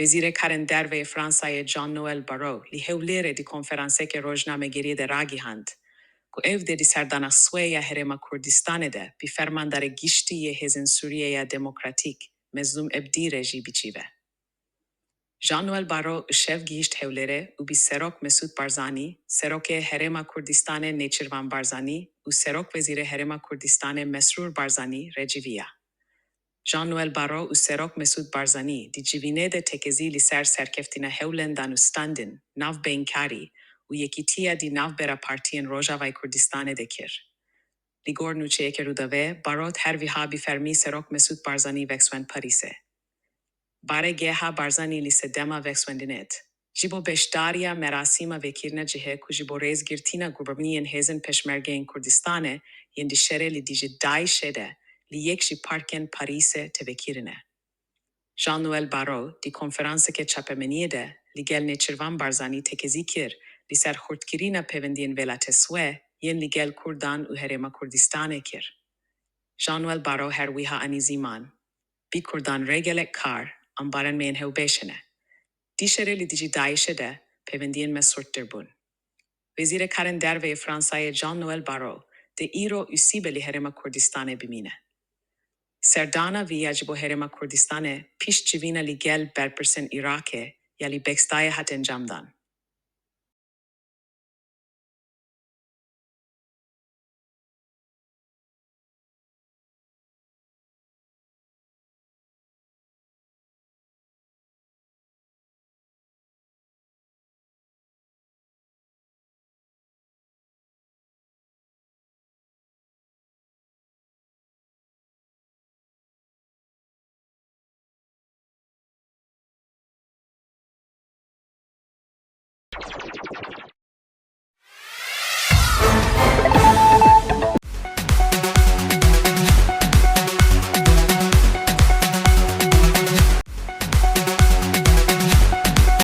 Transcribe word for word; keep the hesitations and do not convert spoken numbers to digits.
Wezîrê Karên Derve yê Fransayê Jean-Noel Barrot li Hewlêrê di konferanseke rojnamegeriyê de ragihand ku ew dê di serdana swê ya Herêma Kurdistanê de bi Fermandara Giştî yê Hêzên Sûriyeya Demokratîk Mezlûm Ebdî re jî bicive. Jean-Noel Barrot îşev gihîşt Hewlêrê û bi Serok Mesûd Barzanî, Serokê Herêma Kurdistanê Nêçîrvan Barzanî û Serok Wezîrê Herêma Kurdistanê Mesrûr Barzanî re civiya. Jean-Noel Barrot û Serok Mesûd Barzanî di civînê de tekezî li ser serkeftina hewlendan û standin navbeynkarî û yekîtiya di navbera partiyên Rojavayê Kurdistanê de kir. Li gor nûçeyeke Rûdawê, Barrot her wiha bi fermî Serok Mesûd Barzanî vekswend Parîsê. Baregeha Barzanî li sedema vekswendinê di ji bo beşdariya merasîma vekirina cihê ku ji bo rêzgirtina gurbiniyên hêzên Pêşmergeyên Kurdistanê yên di şerê li dijî DAIŞê de li yek ji parkên Parîsê tevekirine. Jean-Noel Barrot di konferanseke çapemeniyê de li gel Nêçîrvan Barzanî tekezî kir li ser xurtkirina pêwendiyên welatê swê yên li gel Kurdan û Herêma Kurdistanê kir. Jean-Noel Barrot her wiha anî ziman: Bi Kurdan re gelek kar, em baran me yên hewbêş hene. Di şerê li dijî DAIŞê de pêwendiyên me surdtir bûn. Wezîrê Karên Derve yê Fransayê Jean-Noel Barrot dê îro û sîbe li Herêma Kurdistanê bimîne. Serdana vî ya ji bo Herêma Kurdistanê pişt civîna li gel berpirsên Iraqê ya li Bekstayê hat encamdan.